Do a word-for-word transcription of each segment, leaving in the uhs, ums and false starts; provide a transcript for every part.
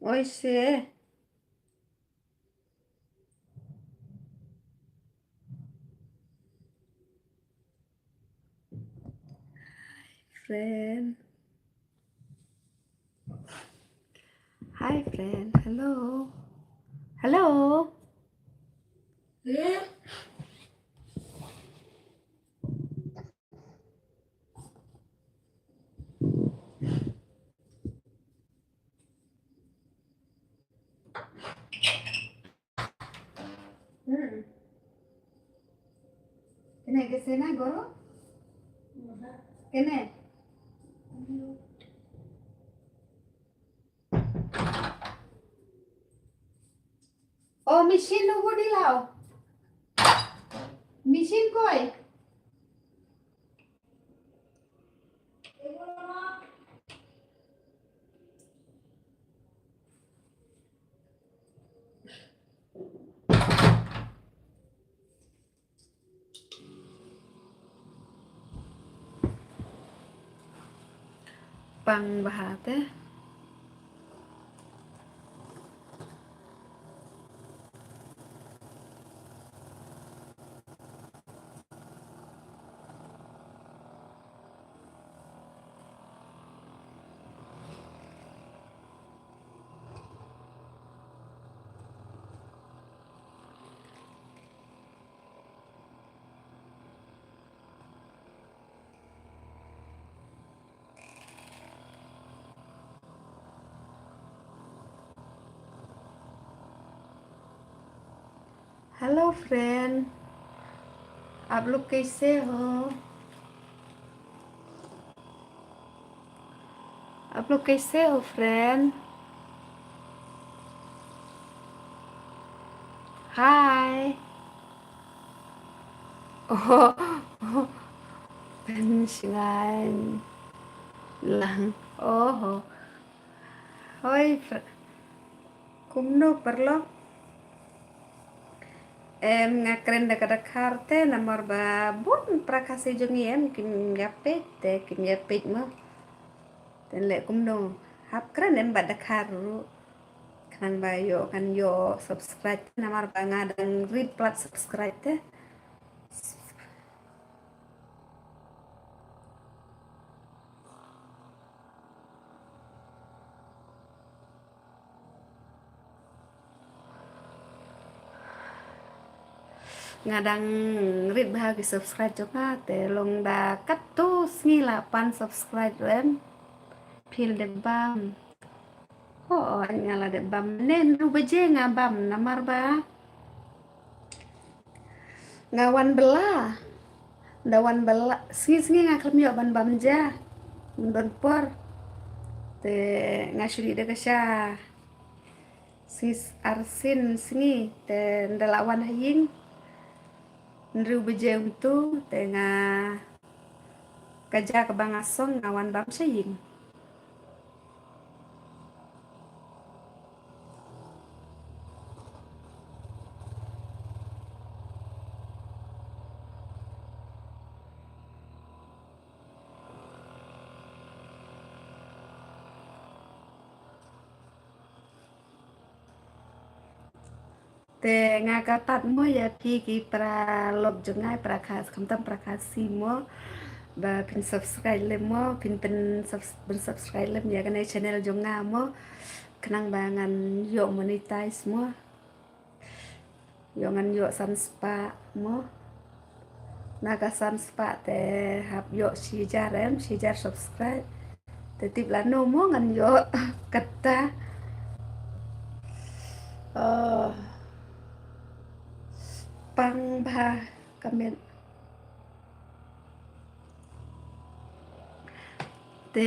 Oi se. Friend. Hi, friend. Hello. Hello. Hmm. Kene ke sena goro? Kene? O machine no gudi lao. Machine koi? Pang bha te. Hello friend, आप लोग कैसे हो? आप लोग कैसे हो friend? Hi. Oh, oh. Pensingan lang. Oh, oh. Hoi, fr-, kumno paralok? Em, nga kren da ka Dkhar te, namar ba bun para Khasi jong ngi em, kim ïa peit te, kim ïa peit mo. Te leh kumno, hap kren em bad Dkhar ruh. Khnang ba ïoh, kan ïoh subscribe te, namar ba nga dang rit palat subscribe te. Nga dang rit bha ki subscribe jong nga te long da katto sngi la pan subscribe ruh em. Phi la dep bam? Hooid nga la dep bam. Ne hynriew baje nga bam namar ba nga wan bylla. Da wan bylla, sngi sngi nga khlem ïoh ban bam ja. Don por. Te nga shu dih da ka sha. Sngi s-, arsien sngi te ynda la wan ha ïing. Hynriew baje kumto te nga, ka ja kaba nga song nga wan bam sha ïing. Te nga kyrpad mo ïa phi ki paralok jong nga, para Khas, khamtam para Khasi mo, ba phin subscribe lem mo, phin pyn subs-, pyn subscribe lem ïa kane channel jong nga mo, khnang ba ngan ïoh monetize mo. Ïoh ngan ïoh san spah mo. Na ka san spah te hap ïoh shi hajar em, shi hajar subscribe. Te tip lano mo ngan ïoh kata. Oh. Pang bha ka met. Te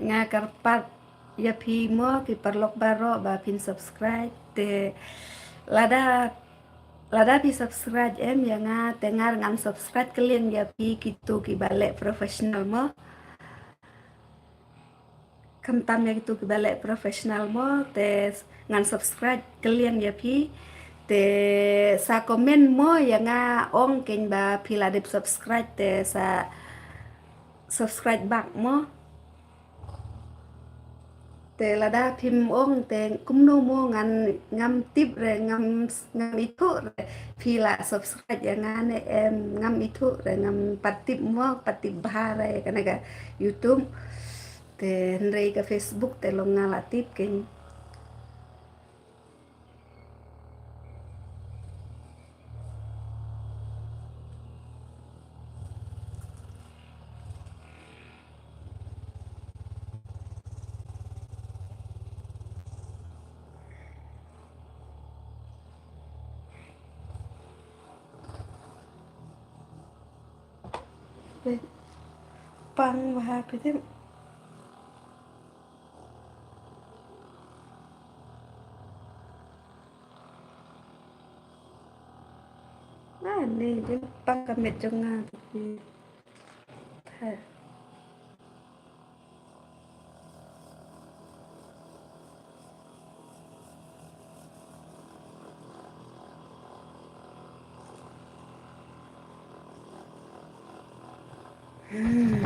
nga kyrpad ïa phi mo ki paralok baroh ba phin subscribe. Te lada, lada phi subscribe em ïa nga te nga ngan subscribe kylliang ïa phi kito kiba leh professional mo. Khamtam ïa kito kiba leh professional mo, te ngan subscribe kylliang ïa phi. Te sa comment mo ïa nga, ong keiñ ba phi la dep subscribe, te sa subscribe back mo. Te lada phim ong te kumno mo ngan ngam tip re, ngam, ngam ithuh re. Phi la subscribe ïa nga ne em, ngam ithuh re, ngam pat tip mo, pat tip bha re, kane ka YouTube. Te hynrei ka Facebook te long nga la tip kein. Pang bha phi tip. Ah, ni jin pang ka met jong nga tu phi. Tha. Hmm.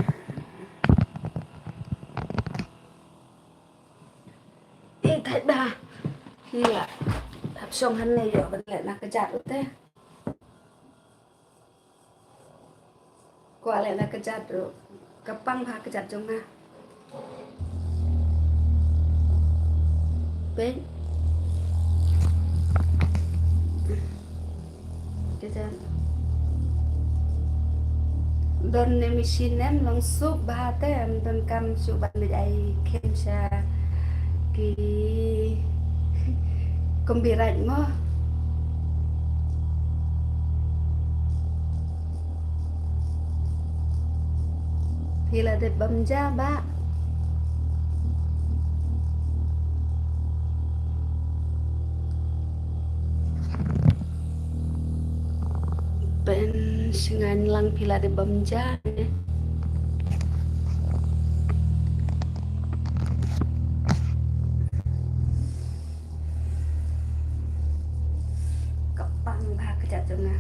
Ih, thait bha. Ïa. Hap shong hangne ïoh ban leh na kjat u te. Kwah leh na kjat ruh. Ka pang bha kjat jong nga. Peit. Kjat. Don ne machine em long suk bha te em don kam suk ban leit ai khem sha ki kombi raid mo. Phi la dep bam ja ba. Pen shngain lang phi la dep bam ja. Ka pang bha kjat jong nga.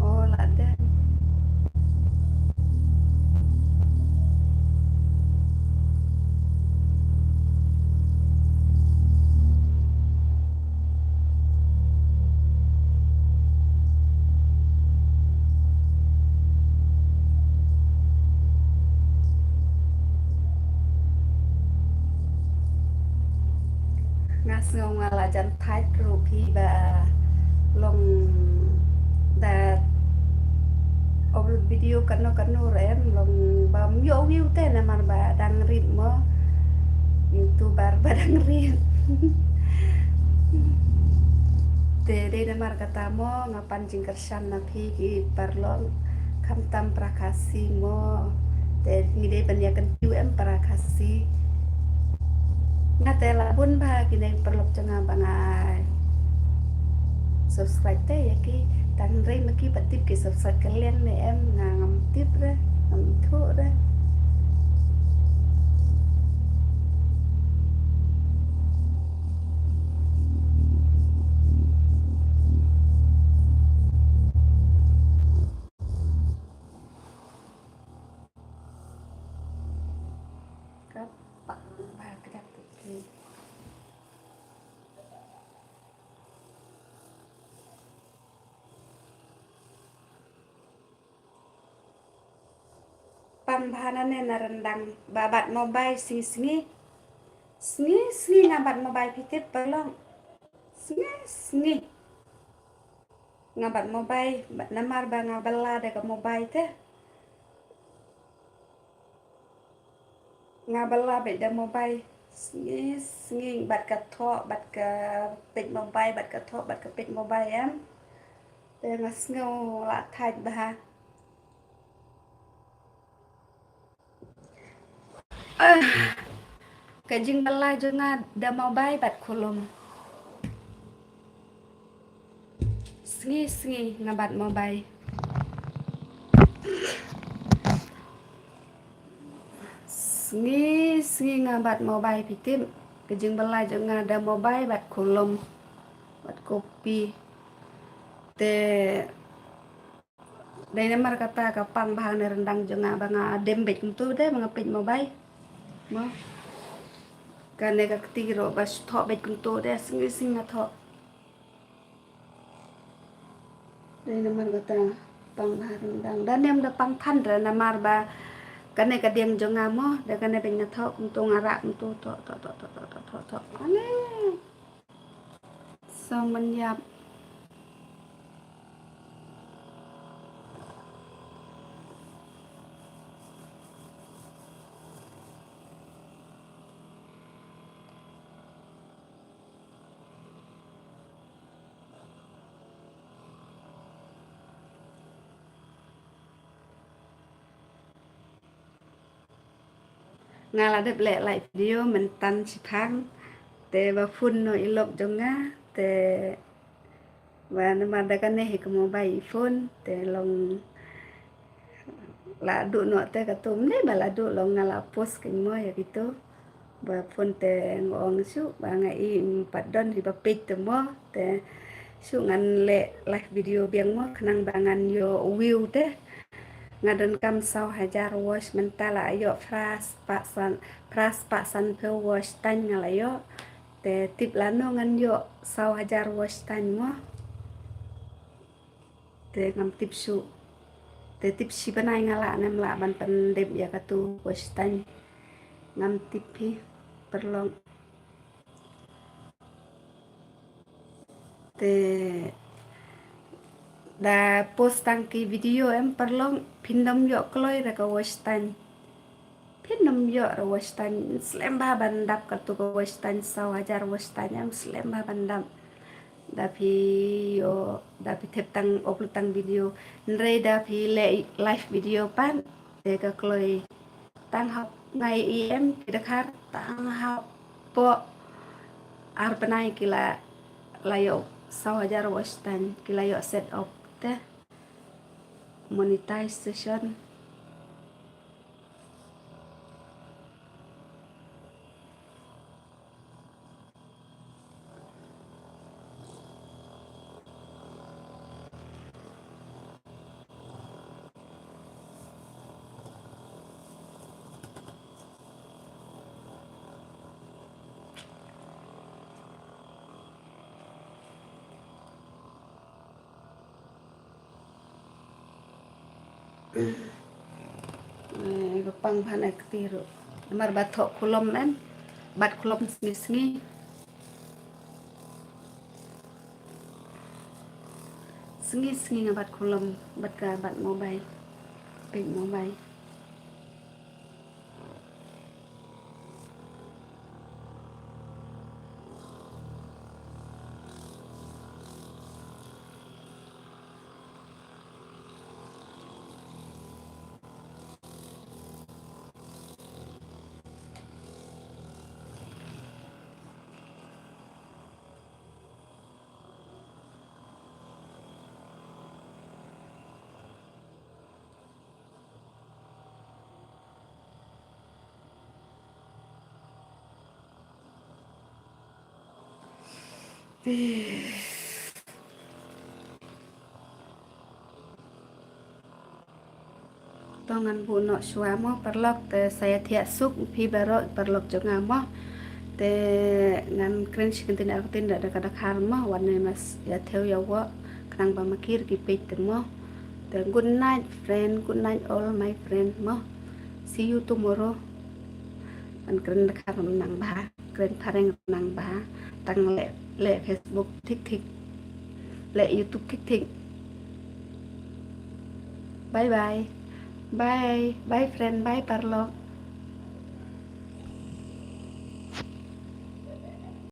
Oh, la dep. Nga sngew nga la jan thait ruh phi ba long da upload video kano kano ruh em long bam ïoh view te namar ba dang rit mo. YouTuber ba dang rit. Te dei namar kata mo nga pan jingkyrshan na phi ki paralok khamtam para Khasi mo. Te ngi dei ban ïa kyntiew em para Khasi. Nga te la bun bha kine paralok jong nga ba nga subscribe te ïa ki tang hynrei ma ki pat tip ki subscribe ka liang ne em nga ngam tip re ngam ithuh re. Ka pang bha kjat te. Pang bha nane na ryndang ba bat mobile sngi sngi. Sngi sngi nga bat mobile phi tip paralok. Sngi sngi. Nga bat mobile, namar ba nga bylla da ka mobile te. Nga bylla beit da mobile. Sngi, sngi, bad ka thoh, bad ka peit mobile, bad ka thoh, bad ka peit mobile em. Te nga sngew la thait bha. Ah, ka jingbylla jong nga da mobile bad khulum. Sngi sngi nga bad mobile. Sngi sngi nga bad mobile, phi tip. Ka jingbylla jong nga da mobile bad khulum bad kopi. Te dei namar kata ka pang bha ne ryndang jong nga ba nga dem beit kumto de ba nga peit mobile. Mo. Kane ka kti ruh ba shu thoh beit kumto de, sngi sngi nga thoh. Dei namar kata pang bha ryndang. Da nem da pang than re namar ba kane ka diang jong nga mo, da kane beit nga thoh kumto, nga rah kumto, thoh thoh thoh thoh thoh thoh thoh. Ane. Song ban ïap. Nga la dep leh live video mynta shiphang. Te ba phone noh i lok jong nga, te ba namar da kane hi ka mobile i phone, te long la duh noh te kato, mynne ba la duh long nga la post kein mo ïa kito. Ba phone te nga ong shu ba nga i, mm, pat don hi ba peit te mo, te shu ngan leh live video biang mo khnang ba ngan ïoh view te. Nga donkam saw hajar watch, mynta la ïoh phra spah san, phra spah sanphew watch time nga la ïoh. Te tip lano ngan ïoh saw hajar watch time mo. Te ngam tip shuh. Te tip shi bnai nga lah ne em lah ban pyndep ïa katu watch time. Ngam tip hi paralok. Te da post tang ki video em paralok, phin ym ïoh kloi re ka watch time. Phin ym ïoh re watch time, slem bha ban dap katu ka watch time, saw hajar watch time em slem bha ban dap. Da phi ïoh, da phi thep tang upload tang video. Hynrei da phi leh live video pat, te ka kloi. Tang hap ngai i em ki dkhar, tang hapoh ar bnai ki la, la ïoh saw hajar watch time, ki la ïoh set up te. Monetization. Eh, ba pang bha na kti ruh. Namar ba thoh khulom em. Bat khulom sngi sngi. Sngi sngi nga bat khulom, bat ka, bat mobile. Peit mobile. To ngan buh noh shuwa mo paralok, te sa ïathiah suk phi baroh paralok jong nga mo. Te ngan kren shi kyntien ar kyntien da, da ka dkhar mo, wan ne mas ïa thew ïa wok khnang ba ma ki ruh ki peit te mo. Te good night friend, good night all my friend mo. See you tomorrow. Ngan kren dkhar nang bha. Kren phareng nang bha, tang leh, leh Facebook thik thik, leh YouTube thik thik. Bye bye. Bye. Bye friend, bye paralok.